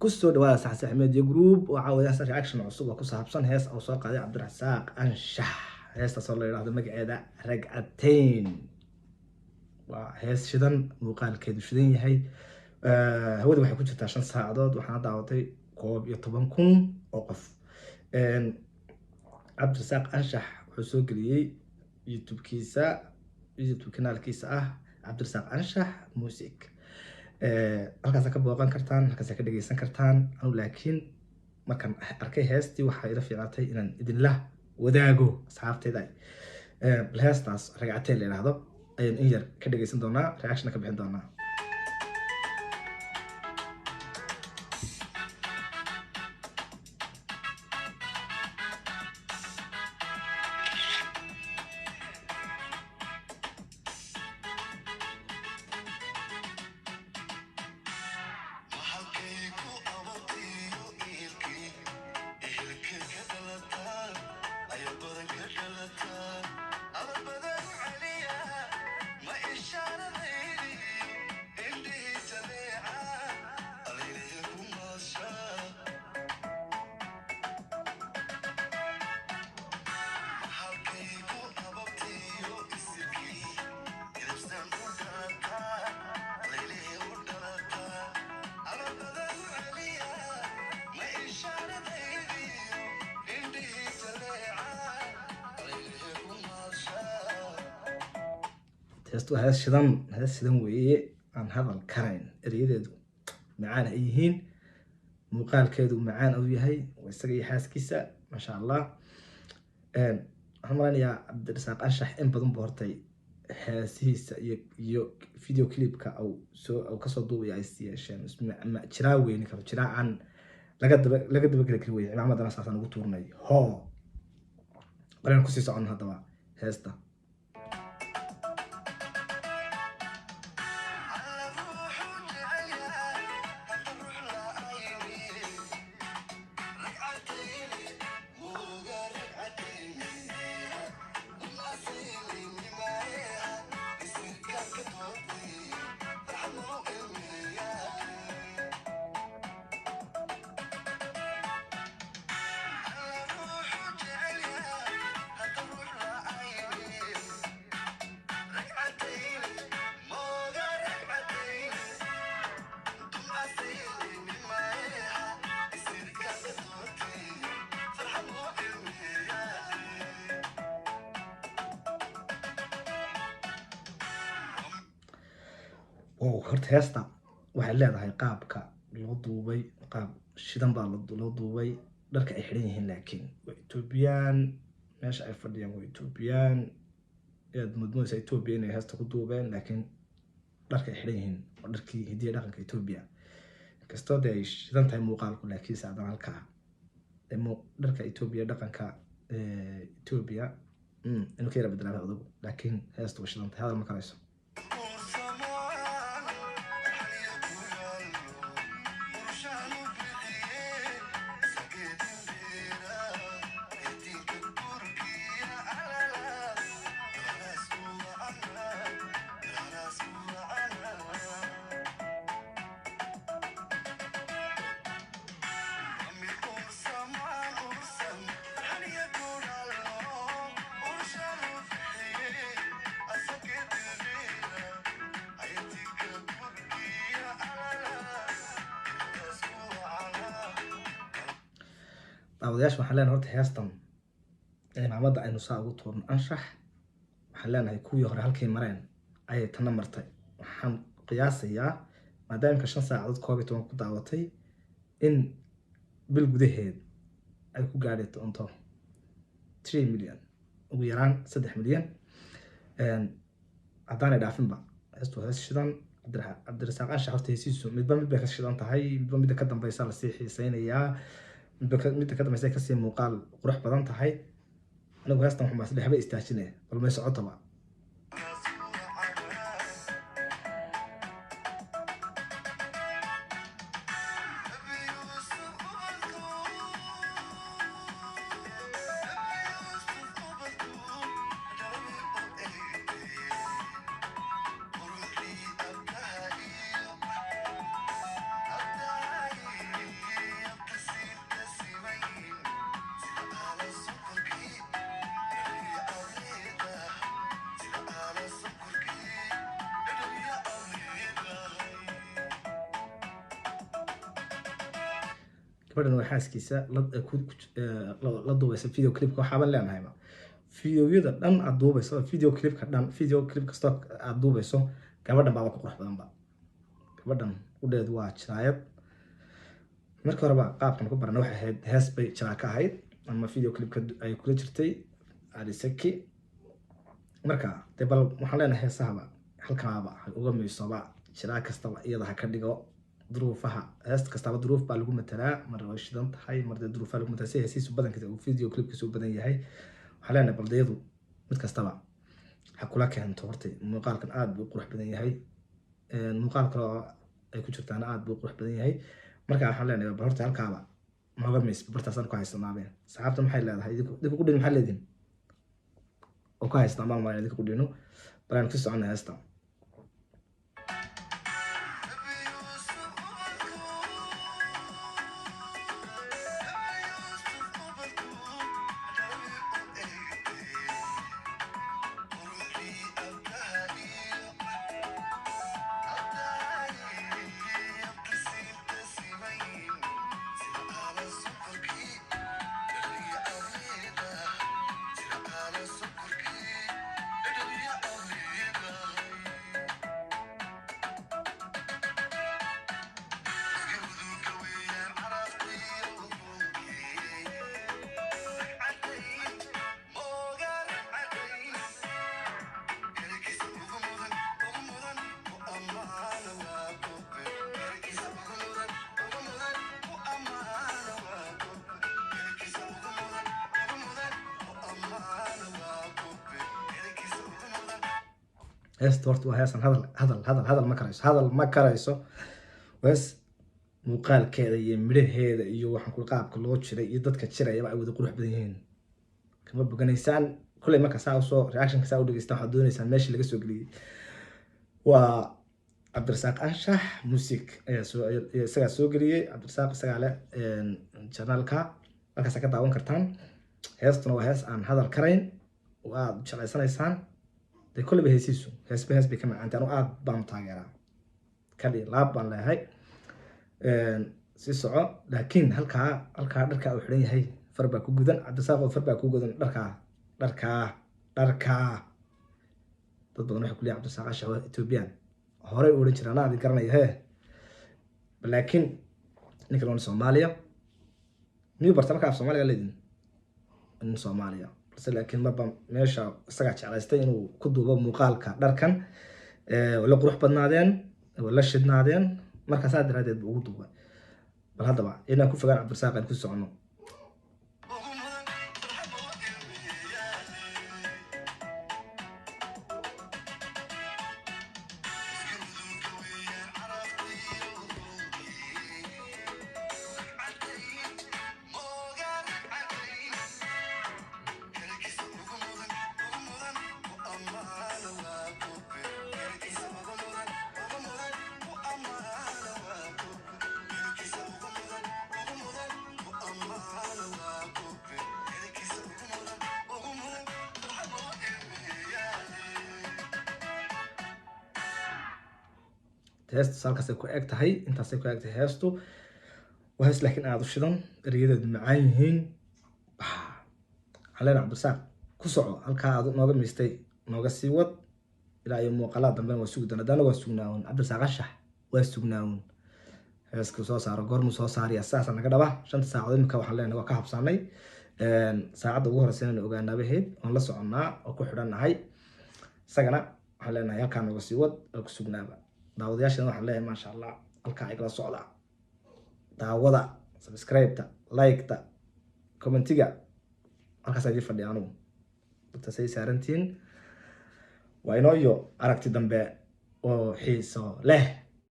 Kusoo dhawaada Saxsax Media Group oo caawiyaasa reaction cusub oo ku saabsan hees uu soo qaaday Cabdirasaaq Anshax. Heestaasoo la yidhaahdo magaceeda Ragcatain. Waa hees shidan, muuqaalkeedu shidan yahay. Hawada waxay ku jirtaa 5 saacadood, waxaana daawatay 11,000 oo qof. Cabdirasaaq Anshax wuxuu soo geliyey YouTube-kiisa, YouTube kanaalkiisa ah Cabdirasaaq Anshax Music. Halkaasa ka booqan kartaan, halkaasa ka dhegeysan kartaan. Anu laakiin markaan arkay heestii, waxaa ila fiicatay inaan idinla wadaago asxaabteyda. Bal heestaas Ragcateen la yidhaahdo ayaan in yar ka dhegeysan doonaa, reactionna ka bixin doonaa. Halkay ku abatiyo ehelkii, ehelkay ka dhalataa, aya badan ka dhalataa, aba badan celiya ma ishaaradaydi indhihiisa leeca alaylehe ku maasha. Halkay ku ababtiyo isirkii idabsan u dhalataa, alaylehe u dhalataa, aba badan celiya ma ishaaradaydiyo indhihiisa leeca alaylehe ku maasha. Heestu waa hees shidan, hees shidan weeye aan hadal karayn. Ereyadeedu macaan ay yihiin, muuqaalkeedu macaan uu yahay. Waa isaga iyo xaaskiisa, maasha Allah. Waxaan malaynayaa Cabdirasaaq Anshax in badan buu hortay heesihiisa iyo video clipka uu soo uu kasoo duubaya ay is yeesheen. Jiraa weyni karo, jiraa aan laga dabageli karin weye. Cimaamadana saasaan ugu tuurnay. Hoo balan kusii socono haddaba heesta. Alla ruuxu jecel yahay hadda ruux la'ayni ragcatayni muuga ragcatayni umasaylinimaya isirka ka doortay farxad mau ilmeeya. Alla ruuxu jecel yahay hadda ruux la'ayni ragcatayni mooga ragcatayni dumasaylinimaya isirka ka doortay farxad mau ilmeeya. Wow, horta heesta waxay leedahay qaabka loo duubay, qaab shidan baa loo duubay. Dharka ay xidhan yihiin laakiin waa Ethiopian, meesha ay fadhiyaan waa Ethiopian. Ayaad moodmoodaysaa Ethiopia inay heesta ku duubeen, laakiin dharka ay xidhan yihiin waa dharkii hidiya dhaqanka Ethiopia. Inkastoo dee ay shidan tahay muuqaalku, laakiinse haddana halkaa dharka Ethiopia, dhaqanka Ethiopia inuu ka yara bedelaaba adugu, laakiin heestu way shidan tahay, hadal ma karayso. Ursamaan xaniya ku yaallo urushaanu bixiye sageedindeera etinka turkiya alala galaasku wacana galaasku wacana. Mid ursamaan ursan xaniya ku yaallo urushaanu bixiye asageedindeera ayatinka turkiya alala galaasku wacana. Daawadayaasha waxaan leenahay, horta heestan cimaamada aynu saa ugu tuurno Anshax, waxaan leenahay kuwii hore halkay mareen ayay tana martay. Waxaan qiyaasayaa maadaama imka 5 saacadood 11 ku daawatay, in bil gudaheed ay ku gaadhi doonto 3 million, ugu yaraan 3 milyan haddaanay dhaafinba. Heestu waa hees shidan. Cabdirasaaq Anshax horta heesiisu midba mid bay ka shidan tahay, midba midda ka dambeysa lasii xiiseynayaa, midba midda ka dambeysa ay kasii muuqaal qurux badan tahay. Anigu heestan waxaan baa isdhex istaajinaya, bal may socotaba. Galaasku wacana. Nabi Yuusuf ubadku, Nabi Yuusuf ubadku dhalay u eegtay quruxdii abkaha iyo abdahay. Gabadhan waa xaaskiisa la duubaysa video clipka. Waxaaban leenahayba videoyada dhan aad duubayso, video clipka dhan, video clip kastoo aad duubayso, gabadhan baaba ku qurux badanba. Gabadhan udheedu waa jiraayad. Markii horeba qaabkan ku barana waxay ahayd hees bay jiraa ka ahayd ama video clipka ay kula jirtay Alisaki. Marka dee bal waxaan leenahay heesahaba halkaaba ha uga miisoba, jiraa kastaba iyada ha ka dhigo. Duruufaha hees kastaba duruuf baa lagu matalaa, mar way shidan tahay, mar dee duruufaha lagu matalaa. Si heesiisu badankiisa uu video clipkiisu u badan yahay, waxaan leenahay bal dayadu mid kastaba ha kula keento. Horta muuqaalkan aad buu u qurux badan yahay, muuqaal kale oo ay ku jirtaana aad buu u qurux badan yahay. Marka waxaan leenahay bal horta halkaaba nooga miis, bartaasaan ku haysanaabe. Saxaabta maxay leedahay? Idinku qudhin maxay leedihin oo ku haystaan baan malaya idinku qudhino. Bal aan ku soconna heesta. Nabi Yuusuf ubadku, Nabi Yuusuf ubadku dhawi u eegtay, quruxdii abkaha iyo abdahay abkisiinta simayn, sida aala sokorkii dhadhaniya aad leedahay, sida aala sokorkii dhadhaniya aad leedahay. Isgawduka weeyaan caraftiyo udugoonkii, ragcaday mooga ragcaday, erkiisa ugu mudan, ugu mudan ku ammaana waa gobe, erkiisa ugu mudan, ugu mudan ku ammaana waa gobe, erkiisa ugu mudan, ugu mudan ku ammaana waa gobe, erkiisa ugu mudan. Heesta horta waa heesan hadal hadal hadal hadal ma karayso, hadal ma karayso. Hees muuqaalkeeda iyo midhaheeda iyo waxaan ku qaabka loo jiray iyo dadka jirayaba ay wada qurux badan yihiin. Kama boganaysaan kulley. Marka saa usoo reactionka saa u dhegeystaan, waxaad dooneysaan meeshii laga soo geliyey. Waa Cabdirasaaq Anshax Music ayaa soo, isagaa soo geliyey. Cabdirasaaq isagaa leh channelka, halkaasaa ka daawan kartaan. Heestuna waa hees aan hadal karayn oo aad jeclaysanaysaan. Dee kolleyba heesiisu heesba hees bay ka macaantay. Anu aad baan u taageeraa, kali laab baan leeyahay, si soco. Laakiin halkaa dharkaa uu xidhan yahay far baa ku gudan. Cabdirasaaq oo far baa ku gudan dharkaa, dharkaa, dharkaa. Dad badan waxay ku leeyihin Cabdirasaaq Anshax waa Ethiopian, horey u odhan jira, anaa adin garanaya hee. Laakiin ninkan waa nin Soomaaliya. Miyuu barta marka af Soomaaliga leedin? Nin Soomaaliya, balse laakiin marba meesha isagaa jeclaystay inuu ku duubo muuqaalka. Dharkan way la qurux badnaadeen, way la shidnaadeen, marka saa daraadeed buu ugu duubay. Bal haddaba inaan ku fogaan Cabdirasaaq, aan ku soconno. Ugu mudan farxad oo ilmiyaale, isgawduka weeyaan caraftiyo udugoonkii, ragcaday mooga ragcaday, erkiisa ugu mudan, ugu mudan ku ammaana waa gobe, erkiisa ugu mudan, ugu mudan ku ammaana waa gobe, erkiisa ugu mudan, ugu mudan ku ammaana waa gobe, erkiisa ugu mudan, ugu mudan farxad oo ilmiyaale. Heestu halkaasay ku eg tahay, intaasay ku eg tahay. Heestu waa hees laakiin aada u shidan, ereyadeedu macaan yihiin. Waxaan leenahay Cabdirasaaq, ku soco halkaa aad nooga miistay, nooga sii wad ilaa iyo muuqaalada dambena. Waa sugi doona haddana, waa sugnaawn Cabdirasaaq Anshax, waa sugnaawn heesku soo saaro. Goormuu soo saaraya? Saasaa naga dhaba. 5ta saacadood imika waxaan leenahay waa ka habsaanay. Saacadda ugu horeysa inaan ogaanabaheyd oon la soconnaa oo ku xidhannahay. Isagana waxaan leenahay halkaa nooga sii wad oo ku sugnaaba. Daawadayaashana waxaan leeyahay, maasha Allah, halkaa igala socda, daawada, subscribe-ta, like-ta, commentiga, halkaas idin fadhiya anugu, dadtaasay saarantihiin. Waa inoo iyo aragti dambe oo xiiso leh.